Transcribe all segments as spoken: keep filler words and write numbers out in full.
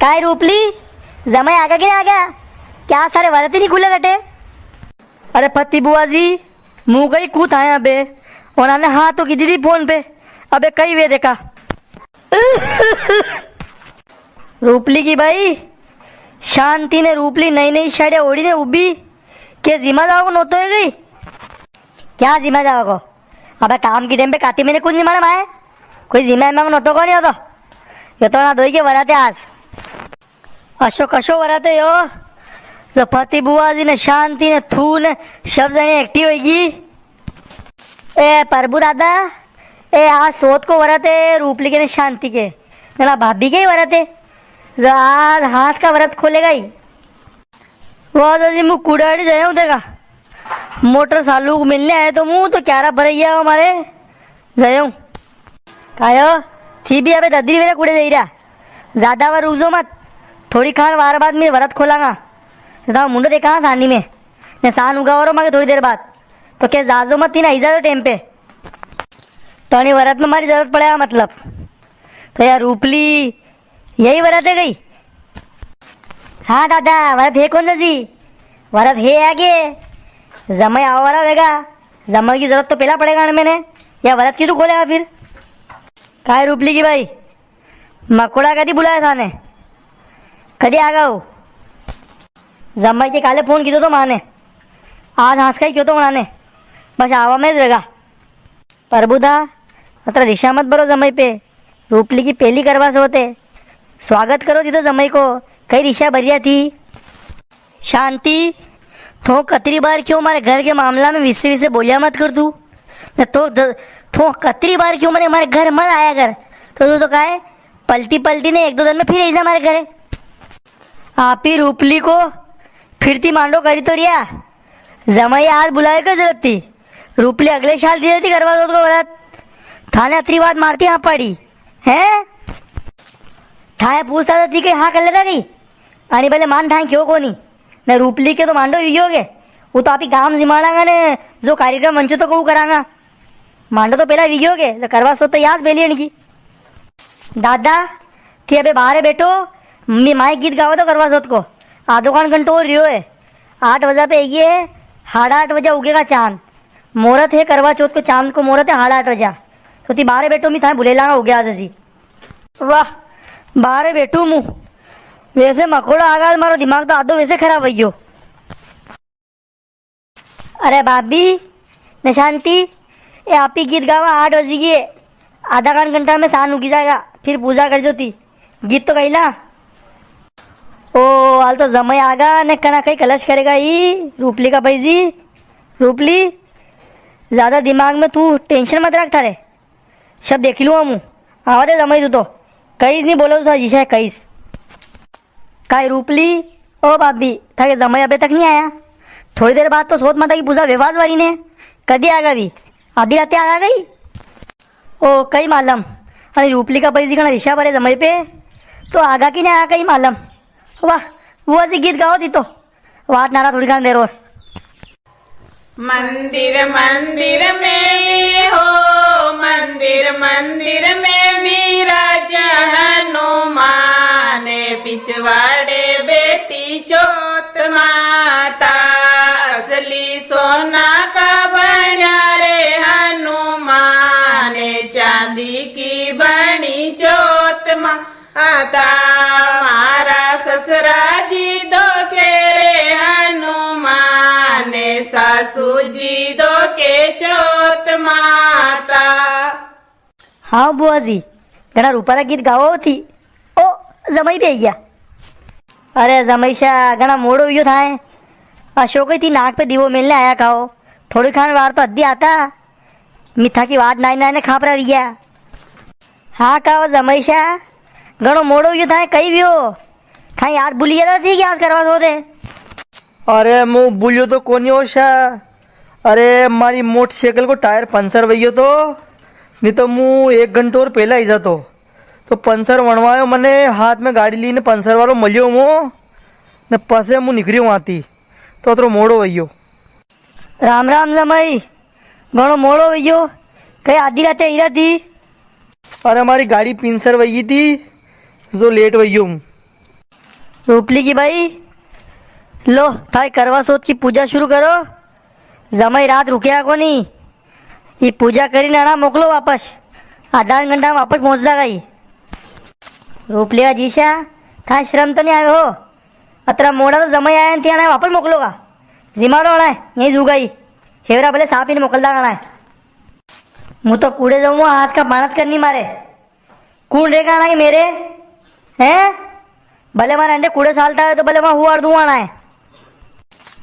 काय रूपली, जमाई आगा कि नी आगा? क्या थारे वरत ही नी खुले कटे? अरे फती बुआ जी, मूं कई कूं थाए अबे, उणाने हाँ तो कीदी थी फोन पे, अबे कई वे देखा। रूपली की बाई, शांति ने रूपली नई नई साड़िया ओढ़ी ने उबी, के जिमा जावा को नोतो है गई? क्या जिमा जावा को? अबे काम की टेम पे काती मने कुछ नी मालूम आए, कोई जिमा इमा को नोतो कोनी होतो। यो तो ना दोई के वरत है आज। अशो कशो वरत है यो, जो फती बुआ जी ने शांति ने थू ने सब जणी एकठी होई गी। ए प्रभु दादा, ए आज सोत को वरत है रूपली के ने शांति के, ने भाभी के ही वरत है, जो आज हांस का वरत खोलेगा ही। वाह दादी, मूं कुड़ाड़ी जाऊं देखा, मोटर सालू को मिलने आए तो मूं तो क्यारा भरैया हमारे जाऊं। कायो, थी भी अबे ददरी वेरे कुड़े जाई रहा, ज्यादा बार रुकजो मत, थोड़ी खान वार बाद में वरत खोलांगा। तो मुंडो देखा सानी में, ने सान उगावरो मांगे थोड़ी देर बाद, तो के जाजो मत थी ना, आई जाजो टेम पे। तो अणी वरत में मारी जरूरत पड़ेगा मतलब। तो यार रूपली, यही वरत है गई? हाँ दादा, वरत है कौन सा जी? वरत है आगे, जमाई आवा वाला होगा, जमाई की जरूरत तो पहला पड़ेगा ना मैंने, या वरत की तू खोलेगा फिर? काय रूपली की बाई, मकोड़ा कदी बुलाया थाने, कदी आगा हो? जमाई के काले फोन कीदो तो माने, आज हांस का ही क्यों तो उणाने, बस आवा में ज वेगा। प्रभुदा, अतरा रिशा मत भरो जमाई पे। रूपली की पेली करवा सोत है। स्वागत करो थी तो जमाई को, कई रिशा भरिया थी। शांति, थो कतरी बार क्यों मारे घर के मामला में विसे विसे बोलिया मत कर तू। न तो द-, थो कतरी बार क्यों मारे, मारे घर मत आया कर। तो तू तो काहे पलटी पलटी ने एक दो दिन में फिर आई जा मारे घरे। आपी रूपली को फिरती मांडो करी तो रिया। जमाई आज बुलावे के जरूरत थी? रूपली अगले साल दी देती करवा सोत को वरत। थाने अतरी बात मारती हाँ पाड़ी, हैं? थाए पूछता तो थी के हाँ कर लेता थी। अणी भले मान थाए क्यों कोनी। ने रूपली के तो मांडो वियो के। वो तो आपी गाम जिमाड़ांगा ने जो कार्यक्रम वंचो तो को करांगा। मांडो तो पेला विग्यो के, तो करवा सोत तो याज पेली इनकी। दादा, थी अबे बारे बैठो, मी माय गीत गावा तो करवा सोत को। आधो कान घंटो और रियो है। आठ बजा पे ये है, हाड़ा आठ बजा उगेगा चांद। मोरत है करवा चौथ को, चांद को मोरत है हाड़ा आठ बजा। तो थी बारे बैठो, मी थाए बुले लांगा उगे आज जी। वाह, बारे बैठू मू। वैसे मकोड़ा आगा, मारो दिमाग तो आधो वैसे खराब हुई गयो। अरे भाभी, न शांति, ए आपी गीत गावा, आठ बजी गई है। आधा कान घंटा में सान उगी जाएगा, फिर पूजा कर जो थी। गीत तो गई ला। ओ, हाल तो जमाई आगा, ने कना कई कलश करेगा ई, रूपली का भाई जी। रूपली, ज्यादा दिमाग में तू tension मत रख थारे। सब देखी लूँ हूँ। आवा दे जमाई तू तो। कईस नी बोलो तो जिसे कईस। काई रूपली, ओ भाभी, थाके जमाई अबे तक नी आया? थोड़ी देर बाद तो सोत माता की पूजा वेवाज वाली ने। कदी आगा भी? आधी राते आगा कई? ओ, कई मालम। अरे रूपली का पैसी घणा रिशा भरे जमाई पे। तो आगा की नी आगा कई मालम। वाह, वो ऐसी गीत गाओ थी तो। वाट नारा थोड़ी खान देर और। मंदिर मंदिर में भी हो, मंदिर मंदिर में विराज हनुमान, पिछवाड़े बैठी चोत माता, असली सोना का बण्या रे हनुमान, चांदी की बणी चोत माता। आता मारा ससरा जी दो के रे हनुमान, सासू जी दो के चोत माता। हाँ बुआ जी, घणा रूपारा गीत गावो थी। ओ, जमाई भी आई गया। अरे जमाई शा, घणा मोड़ो हुयो थाए। अशोक थी नाक पे दीवो मेलने आया खाओ। थोड़ी खान वार तो अद्दी आता। मिठा की वाट नाई नाई ने खापरा रिया। हाँ, का हो जमाई शा, घणो मोड़ो हुयो थाए, कई वियो? थाए याद भूली गया थी कि आज करवा सोत है? अरे, मु भूलियो तो कोनी हो शा। अरे, मारी मोटरसाइकिल को टायर पंचर वइयो तो, नी तो मु एक घंटो और पहला आई जातो। तो पंचर वणवायो मने, हाथ में गाड़ी लीने पंचर वालो मलियो मु, ने पसे मु निकरियो वां थी, तो अतरो मोड़ो वइयो। राम राम जमाई, घणो मोड़ो वइयो, कई आधी राते आई रा थी? अरे, हमारी गाड़ी पिंसर वई थी, जो लेट वइयो हूँ। रूपली की बाई, लो, थाई करवा चौथ की पूजा शुरू करो। जमाई रात रुक्या कोनी। ई पूजा करीने अणा मोकलो वापस। आधा घंटा में वापस पहुंच जागा ई। रूपली का जीशा, थाई शर्म तो नी आवे हो? अतरा मोड़ा तो जमाई आया ने थी अणा वापस मोकलोगा। जिमाड़ो अणा, यहीं जूगा ई। हेवरा भले साफ ही ने मोकल दागा अणा। मु तो कूड़े जाऊँ, आज का पाणत करनी मारे। कुण रेगा अणा के मेरे? हैं? भले मारे अंडे कूड़े सालता है तो भले वहां हुआड़ दूं अणा है।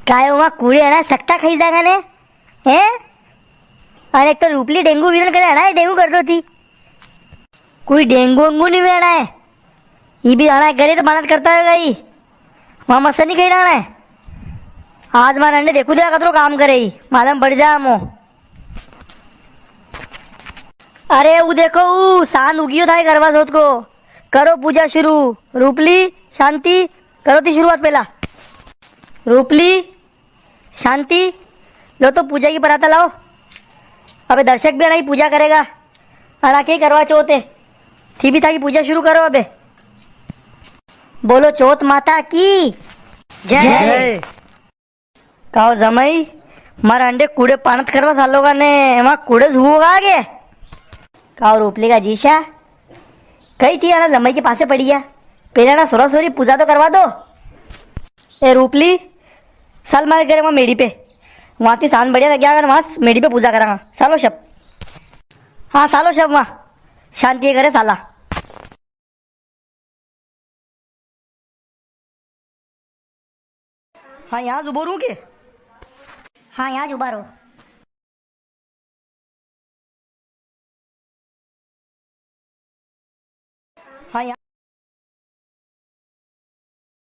काय वहां कूड़े अणा सकता खाई जागा ने? हैं? अरे एक तो रूपली डेंगू विरण करे, अणा है डेंगू कर दो थी। कोई डेंगू वेंगू नी वे अणा है। ई भी अणा है घरे तो पाणत करता होगा ई। वहां मस्सर नी खाई रहा है। आज मारे अंडे देखू दिया कतरो काम करे ई। मालूम पड़ जा मो। अरे, ऊ देखो, ऊ सांद उगियो थाई करवा चौथ को। करो पूजा शुरू। रूपली, शांति, करो थी शुरुआत पहला। रूपली, शांति, लो तो पूजा की पराता लाओ। अबे दर्शक भी अणा की पूजा करेगा। अणा के करवा चौथ है। थी भी थाकी पूजा शुरू करो अबे। बोलो चौथ माता की जय। जय। काओ जमाई, मारा अंडे कूड़े पाणत करवा सालोगा ने, वहां कूड़े हुओगा आगे। काओ रूपली का जीशा, कई थी अणा जमाई के पासे पड़ी है, पहले अणा सोरा सोरी पूजा तो करवा दो। ए रूपली, साल मारे घरे वहां मेड़ी पे, वहां थी सांद बढ़िया लग गया, वहां मेड़ी पे पूजा करांगा। सालो शब, हाँ सालो शब वहां शांति के घरे साला। हाँ, यहाँ ज उबो रहूं के? हाँ, यहाँ ज उबा रहो। हाँ, यहाँ।